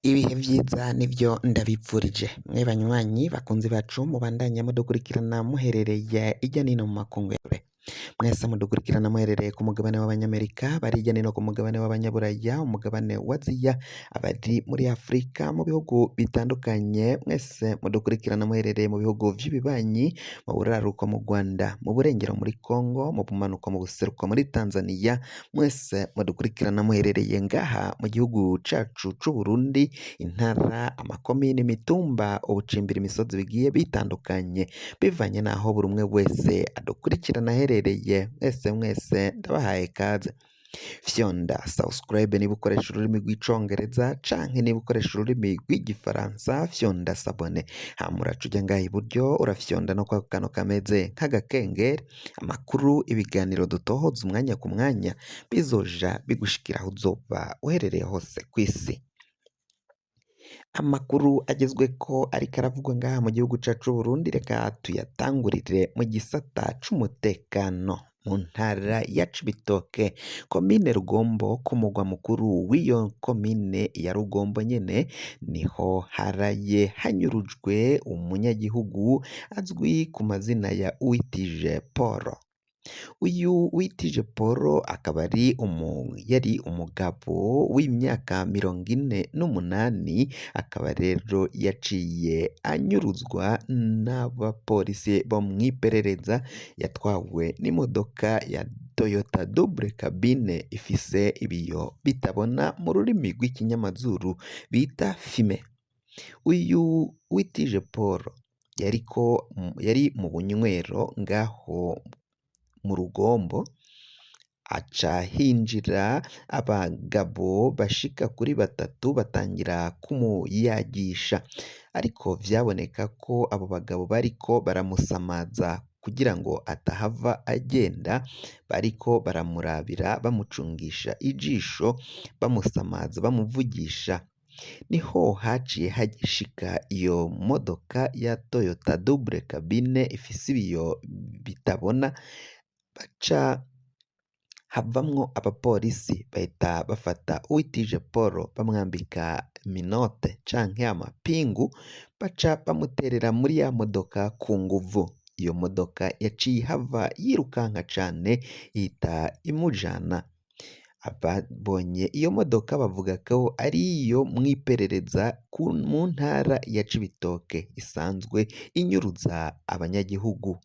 Ibihe vyiza nivyo ndabipfurije mwe banywanyi bakunzi bacu mubandanya mudukurikirana muherereye irya nino mu makungu ya kure, mwese mudukurikirana muherereye ku mugabane w'abanyamerika, bari hirya nino ku mugabane w'abanyaburaya, umugabane wa Aziya, abari muri Afrika mu bihugu bitandukanye, mwese mudukurikirana muherereye mu bihugu vy'ibibanyi, mu buraruko mu Rwanda, mu burengero muri Congo, mu bumanuko mu buseruko muri Tanzania, mwese mudukurikirana muherereye ngaha mu gihugu cacu c'Uburundi, intara, amakomine, imitumba, ubucimbiri, imisozi bigiye bitandukanye, bivanye n'aho buri umwe wese adukurikirana aherereye, mwese mwese ndabahaye kaze. Fyonda subscribe niba ukoresha ururimi rw'icongereza canke niba ukoresha ururimi rw'igifaransa fyonda s'abonner, hama uraca uja ngaha iburyo urafyonda no kwako kantu kameze nk'agakengeri, amakuru, ibiganiro dutohoza umwanya ku mwanya bizoja bigushikira aho uzoba uherereye hose kw'isi. Amakuru agezweko ariko aravugwa ngaha mu gihugu cacu c'Uburundi reka tuyatangurire mu gisata c'umutekano mu ntara ya Cibitoke, komine Rugombo ku mugwa mukuru w'iyo komine ya Rugombo nyene niho haraye hanyurujwe umunyagihugu azwi ku mazina ya Uwitije Paul. Uyu Uwitije Paul akaba ari yari umugabo w'imyaka 48, akaba rero yaciye anyuruzwa n'abapolisi bo mw'iperereza, yatwawe n'imodoka ya Toyota double cabine ifise ibiyo bitabona mu rurimi rw'ikinyamazuru bita fumé. Uyu Uwitije Paul yariko yari mu bunywero ngaho mu Rugombo, aca hinjira abagabo bashika kuri batatu batangira kumuyagisha, ariko vyaboneka ko abo bagabo bariko baramusamaza kugira ngo atahava agenda, bariko baramurabira bamucungisha ijisho, bamusamaza bamuvugisha. Niho haciye hashika iyo modoka ya Toyota double cabine ifise ibiyo bitabona, baca havamwo abapolisi bahita bafata Uwitije Paul bamwambika menottes canke amapingu, baca bamuterera muri ya modoka ku nguvu. Iyo modoka yaciye ihava yirukanka cane ihita imujana. Ababonye iyo modoka bavuga ko ari iyo mw'iperereza mu ntara ya Cibitoke isanzwe inyuruza abanyagihugu.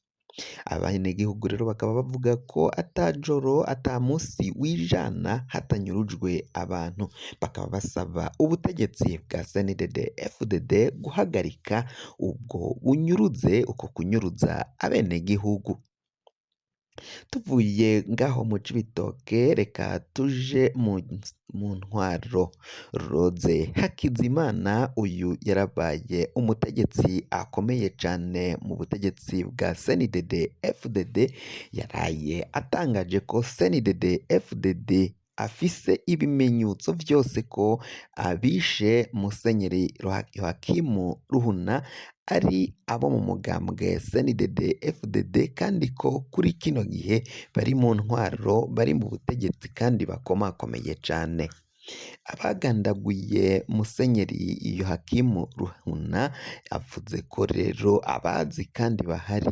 Abenegihugu rero bakaba bavuga ko ata joro ata musi wijana hatanyurujwe abantu, bakaba basaba ubutegetsi bwa CNDD FDD guhagarika ubwo bunyuruze uko kunyuruza abenegihugu. Tuvuye ngaho mu Cibitoke reka tuje mu ntwaro. Rose Hakizimana uyu yarabaye umutegetsi akomeye cane mu butegetsi bwa CNDD FDD, yaraye atangaje ko CNDD FDD afise ibimenyetso vyose ko abishe Musenyeri Yohakimu Ruhuna ari abo mu mugambwe CNDD FDD kandi ko kuri kino gihe bari mu ntwaro bari mu butegetsi kandi bakomakomeye cane. Abagandaguye Musenyeri Yohakimu Ruhuna avuze ko rero abazi kandi bahari.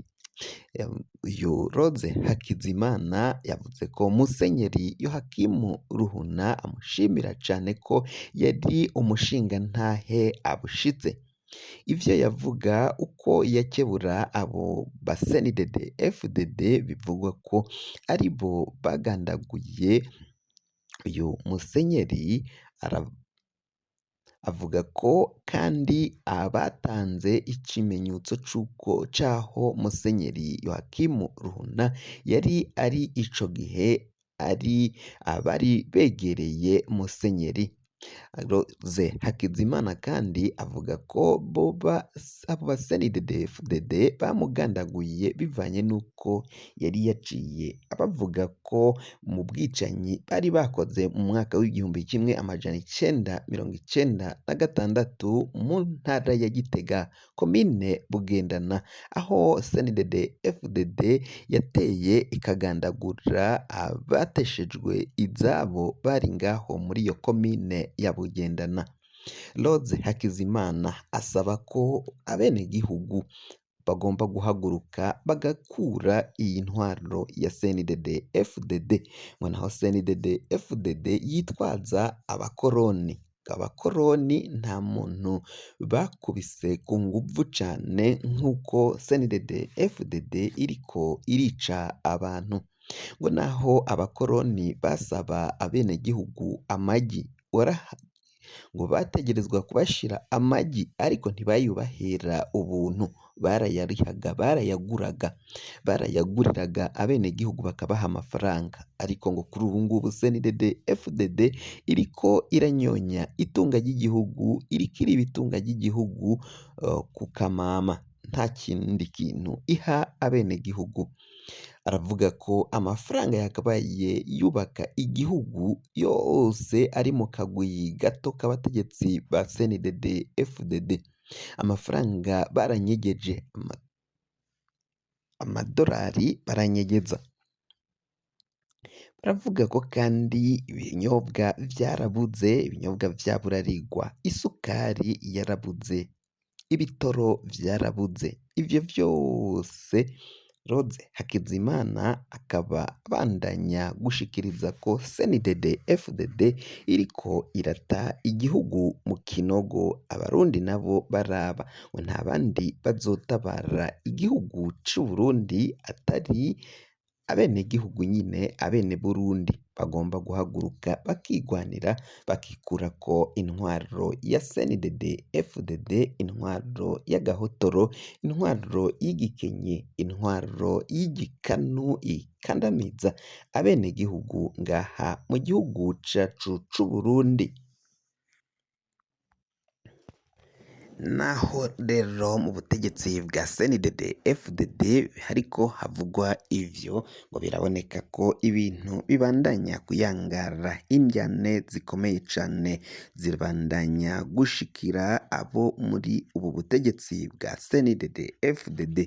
Uyu Rose Hakizimana yavuze ko Musenyeri Yohakimu Ruhuna amushimira cane ko yari umushingantahe abushitse. Ivyo yavuga uko yakebura abo ba CNDD FDD bivugwa ko aribo bagandaguye uyu musenyeri, avuga ko kandi abatanze ikimenyetso c'uko c'aho Musenyeri Yohakimu Ruhuna yari ari ico gihe ari abari begereye Musenyeri. Rose Hakizimana kandi avuga ko boba abo ba CNDD-FDD bamugandaguye bivanye n'uko yari yaciye abavuga ko mu bwicanyi bari bakoze mu mwaka w'1996 mu ntara ya Gitega komine Bugendana aho CNDD-FDD yateye ikagandagura abateshejwe izabo bari ngaho muri iyo komine ya Bugendana. Rose Hakizimana asaba ko abenegihugu bagomba guhaguruka bagakura iyi ntwaro ya CNDD FDD, ngo naho CNDD FDD yitwaza abakoroni, abakoroni nta muntu bakubise ku nguvu cane nk'uko CNDD FDD iriko irica abantu, ngo naho abakoroni basaba abenegihugu amagi ngo bategerezwa kubashira amagi ariko ntibayubahera ubuntu, barayarihaga, barayaguraga, barayaguriraga abenegihugu bakabaha amafaranga, ariko ngo kuri ubu ngubu CNDD FDD iriko iranyonya itunga ry'igihugu, iriko iriba itunga ry'igihugu ku kamama, nta kindi kintu iha abenegihugu. Aravuga ko amafaranga yakabaye yubaka igihugu yose ari mu kagwi gato k'abategetsi ba CNDD FDD, amafaranga baranyegeje, amadorari baranyegeza. Baravuga ko kandi ibinyobwa vyarabuze, ibinyobwa vya Burarigwa, isukari yarabuze, ibitoro vyarabuze, ivyo vyose Rose Hakizimana akaba abandanya gushikiriza ko CNDD FDD iriko irata igihugu mu kinogo, abarundi nabo baraba ngo nta bandi bazotabara igihugu c'Uburundi atari abenegihugu nyine, abeneburundi bagomba guhaguruka bakigwanira bakikurako intwaro ya CNDD FDD, intwaro y'agahotoro, intwaro y'igikenye, intwaro y'igikanu ikandamiza abenegihugu ngaha mu gihugu cacu c'Uburundi. Naho rero mu butegetsi bwa CNDD FDD hariko havugwa ivyo, ngo biraboneka ko ibintu bibandanya kuyangara, indyane zikomeye cane zibandanya gushikira abo muri ubu butegetsi bwa CNDD FDD,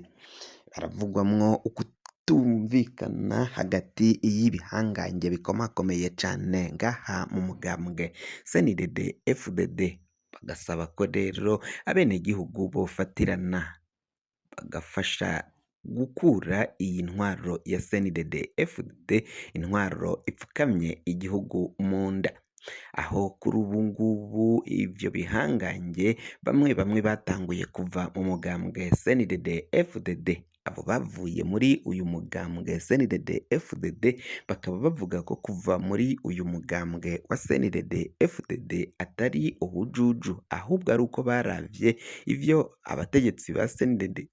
haravugwamwo ukutumvikana hagati y'ibihangange bikomakomeye cane ngaha mu mugambwe CNDD FDD, bagasaba ko rero abenegihugu bofatirana bagafasha gukura iyi ntwaro ya CNDD FDD, intwaro ipfukamye igihugu mu nda, aho kuri ubu ngubu ivyo bihangange bamwe bamwe batanguye kuva mu mugambwe CNDD FDD, abo bavuye muri uyu mugambwe CNDD FDD bakaba bavuga ko kuva muri uyu mugambwe wa CNDD FDD atari ubujuju, ahubwo ari uko baravye ivyo abategetsi ba CNDD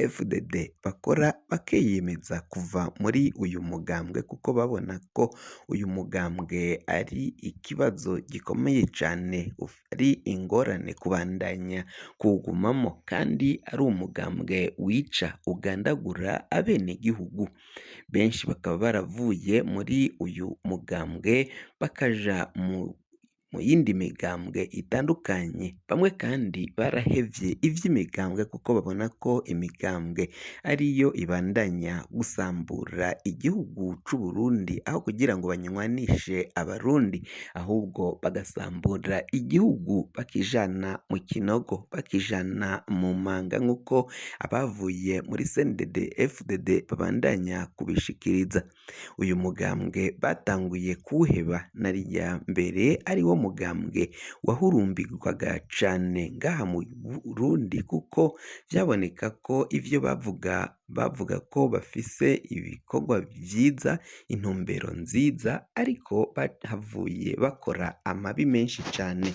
FDD bakora bakiyemeza kuva muri uyu mugambwe kuko babona ko uyu mugambwe ari ikibazo gikomeye cane, ari ingorane kubandanya kuwugumamo kandi ari umugambwe wica ugandagura abenegihugu, benshi bakaba baravuye muri uyu mugambwe bakaja mu yindi migambwe itandukanye, bamwe kandi barahevye ivy'imigambwe kuko babona ko imigambwe ariyo ibandanya gusambura igihugu c'Uburundi, aho kugira ngo banywanishe abarundi ahubwo bagasambura igihugu bakijana mu kinogo, bakijana mu manga nk'uko abavuye muri CNDD FDD babandanya kubishikiriza. Uyu mugambwe batanguye kuwuheba narirya mbere ari wo mugambwe wahurumbirwaga cane ngaha mu Burundi kuko vyaboneka ko ivyo bavuga bavuga ko bafise ibikorwa vyiza, intumbero nziza ariko bahavuye bakora amabi menshi cane.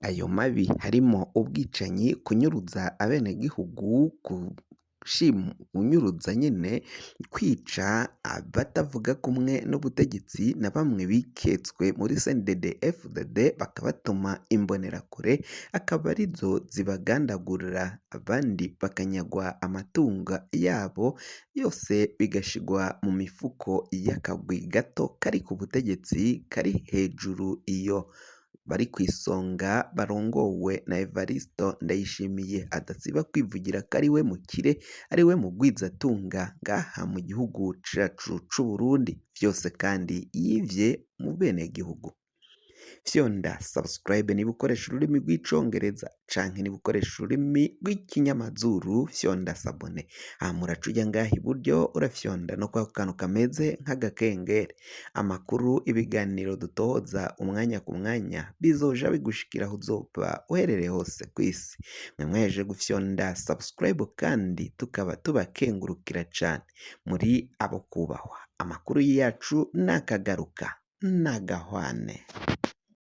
Ayo mabi harimwo ubwicanyi, kunyuruza abenegihugu, kunyuruza nyene, kwica abatavuga kumwe n'ubutegetsi na bamwe biketswe muri CNDD FDD bakabatuma imbonerakure akaba arizo zibagandagurira, abandi bakanyagwa amatungo yabo yose bigashigwa mu mifuko y'akagwi gato kari ku butegetsi kari hejuru iyo bari kw'isonga barongowe na Evaristo Ndayishimiye adasiba kwivugira ko ariwe mukire, ariwe mugwizatunga ngaha mu gihugu cacu c'Uburundi, vyose kandi yivye mu benegihugu. Fyonda subscribe niba ukoresha ururimi rw'icongereza canke niba ukoresha ururimi rw'ikinyamazuru, fyonda s'abonner. Hama uraca uja ngaha iburyo, urafyonda no kwako kantu kameze nk'agakengeri. Amakuru, ibiganiro dutohoza umwanya ku mwanya bizoja bigushikira aho uzoba uherereye hose kw'isi. Mwe mwahejeje gufyonda subscribe kandi tukaba tubakengurukira cane, muri abo kubahwa. Amakuru yacu nakagaruka nagahwane.